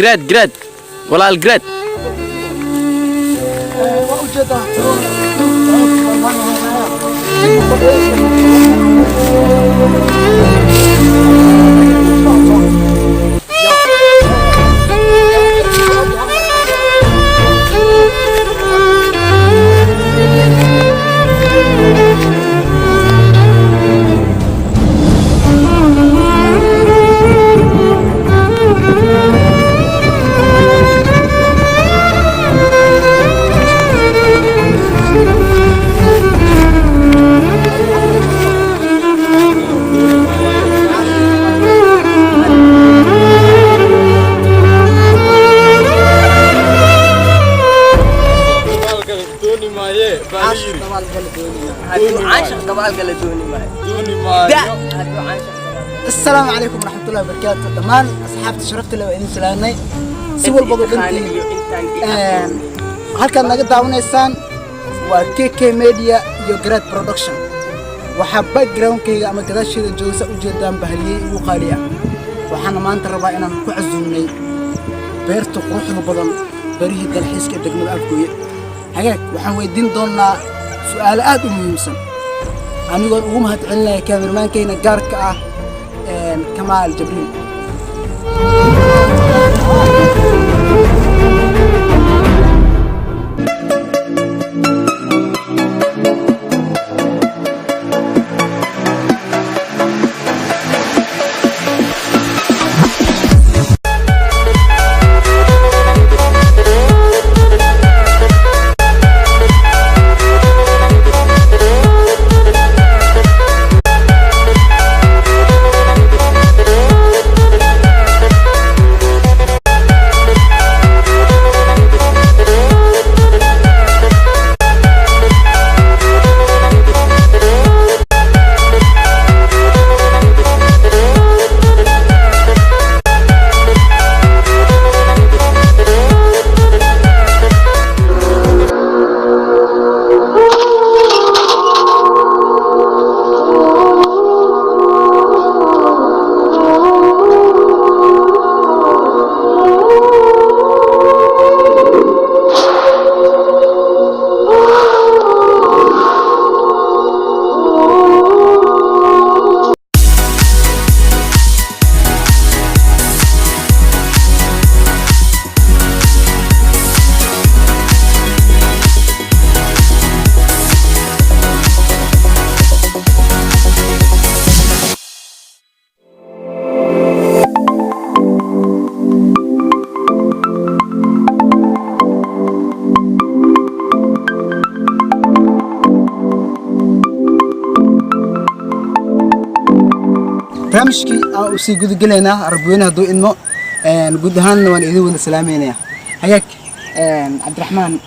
Grad, Grad, walaal Grad. Waa ujeedaa. Hadduu caashaq dabaalgala dooni maayo. Da hadduu caashaq. Asalaamu calaykum waraxmatullahi wabarakaatu. Dhammaan asxaabta sharafta leh, waa idin salaamnay si walbaba dhantiin. Iyo intaan. Halkaad naga daawanaysaan waa KK Media iyo Grad Production. Waxaa backgroundkayga ama gadaasheeda joogsa ujeedaan bahaliyey ugu qaali ah. Waxaana maanta rabaa inaan ku casuumnay beerta quruxda badan, barihii dalxiiska ee degmada Afgooye. Hagaag, waxaan weydiin doonaa su'aalo aad u muhiimsan, anigoon ugu mahad celinaya kaamirmaankayna gaarka ah, Kamaal Jabriil. Barnaamijkii aan usii gudagelaynaa Rabweyne hadduu idmo. Guud ahaanna waan idin wada salaameynaya. Hagaag, Cabdiraxmaan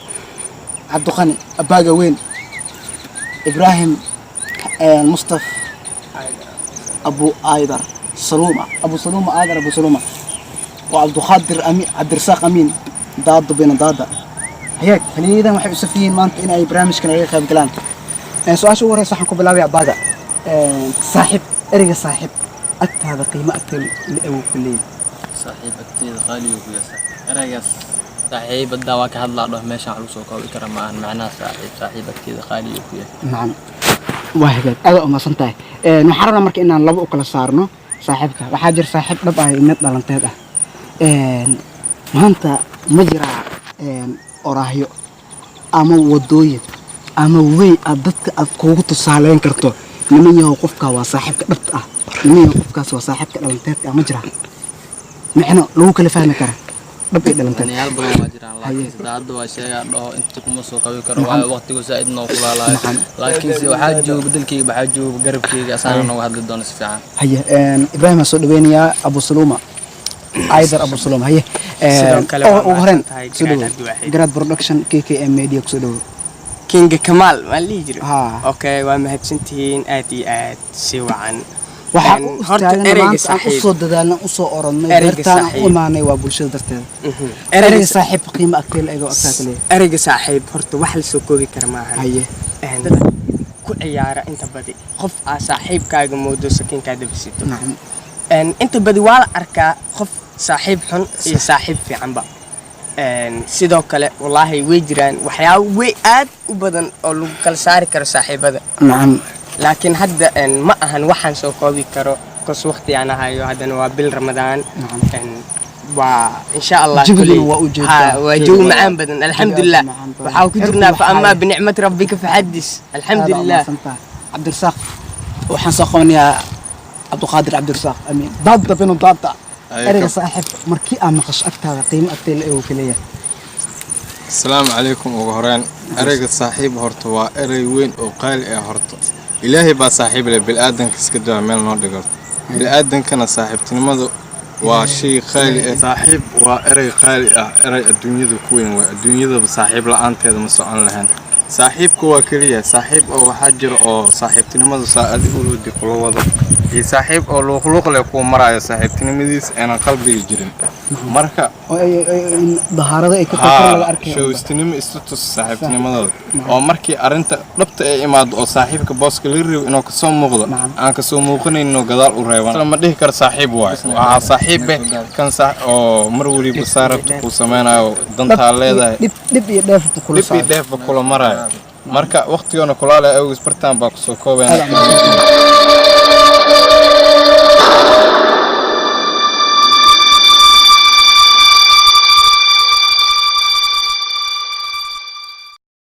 Cabdiqani Abaaga Weyn, Ibraahim Mustaf Abu Aydar Saluma, Abu Saluma Aydar, Abu Saluma oo Cabdiqaadir Ami, Cabdirasaaq Amiin Daado bina Daada. Hagaag, xiliyadan waxay u safiyiin maanta in ay barnaamijkan aga qayb galaan. Su-aasha ugu horeysa waxaan ku bilaabaya Abaaga. Saaxiib, ereyga saaxiib agtaada qiimo agteeda la awow ku leeyahay? Saaxiib agteeda qaaliga ku yahay eraygaas saaxiibada waa ka hadlaa dhaho meeshaan wax lagu soo koobi kara ma ahan macnaha saaxiib. Saaxiib agteeda qaaliga ku yahay. Nacam, waa hagaag, aad u mahadsan tahay. Waxaan rabnaa marka inaan laba u kala saarno saaxiibka. Waxaa jira saaxiib dhab ah iyo mid dhalanteed ah. Maanta ma jiraa oraahyo ama wadooyin ama wey aad dadka aad kuugu tusaaleyn karto, niman yahow, qofkaa waa saaxiibka dhabta ah, niman yahow, qofkaas waa saaxiibka dhalanteedka ah? Ma jiraa micno lagu kala fahmi kara dhab iyo dhalanteed? Danayaal badan waa jiraan, laakiinse hadda waa sheegaa dhaho inta kuma soo qabi karo, waayo waqtigu zaa'id noo kulaalayo. Laakiinse waxaa jooga bedelkeyga, waxaa jooga garabkeyga, asaana nooga hadli doona si fiican. Haye, Ibraahim aan soo dhaweynayaa, Abu Saluma Aydar, Abu Saluma. Haye. Sidoo kale waa ugu horeen mahadsantahay, soo Garaad dhawow. Cabdiwaaxid. Garaad Production, KKM Media, kusoo dhawow. Kinga Kamaal maa la dhihi jiray? Haa. Okay, waa mahadsantihiin aad iyo aad, si wacan. Waxaa u Horta istaagana ereyga maanta aan saaxiib. usoo dadaalnay, usoo orodnay, Ereyga beertaan aan u saaxiib. imaanay waa bulshada darteeda. Ereyga Ereyga saaxiib qiimo agtee la ego agtaa ka leeyahay? Ereyga saaxiib horta wax la soo koobi kara maahan. Dad ku ciyaara inta badi qof aa saaxiibkaaga moodo sakiinkaa dabasito. Inta badi waa la arkaa qof Saaxiib xun iyo saaxiib fiicanba. Sidoo kale, wallaahi, way jiraan waxyaabo way aad u badan oo lagu kala saari karo saaxiibada. Laakiin hadda ma ahan waxaan soo koobi karo kos waqti aan hayo. Haddana waa bil Ramadaan. Waa insha Allah. Jawiguna Kuley. waa u jeedaa. Ha, waa jawi macaan badan, alxamdulilah. Macaan badan. Waxaa ku jirnaa Cirku fa amaa waxaa- binicmati rabbika faxadis, alxamdulilah. Cabdirasaaq, waxaan soo qabanayaa Cabdiqaadir Cabdirasaaq Amiin daadda binu daadda. Ay, Ereyga saaxiib markii aad maqasho, agtaada qiimo agtee la eego kaleeyahay? Asalaamu calaykum. Ugu horeen, ereyga saaxiib horta waa erey weyn oo qaali ah. Horta Ilaahay baa saaxiib leh, bilaadanka iska daa meel noo dhigo. Bilaadankana saaxiibtinimadu waa shay qaali ah. Saaxiib waa erey qaali ah, erey adduunyada ku weyn waa adduunyadaba saaxiib la-aanteeda ma socon lahayn. Saaxiibka waa keliya saaxiib oo waxaa jira oo saaxiibtinimadu saa adigu uludi kula wado, iyo saaxiib oo luuqluuq leh kuu marayo, saaxiibtinimadiis aanan qalbiga jirin marka. Oo in dahaarada ay ka kor laga arkayo. Showstinimo istatus saaxiibtinimadooda oo markii arrinta dhabta ay imaado oo saaxiibka booska laga reebo inuu kasoo muuqdo, aan kasoo muuqanayno, gadaal u reeban, lama dhihi karo saaxiib waay. Waxaa saaxiibbe kan oo mar weliba saa rabta kuu sameynayo, dantaa leedahay. Dhib iyo dheef kula dhib iyo socdo. Dheefba kula marayo. Marka waqtigoona kulaale awgiis bartaan baa kusoo koobayna. Aad.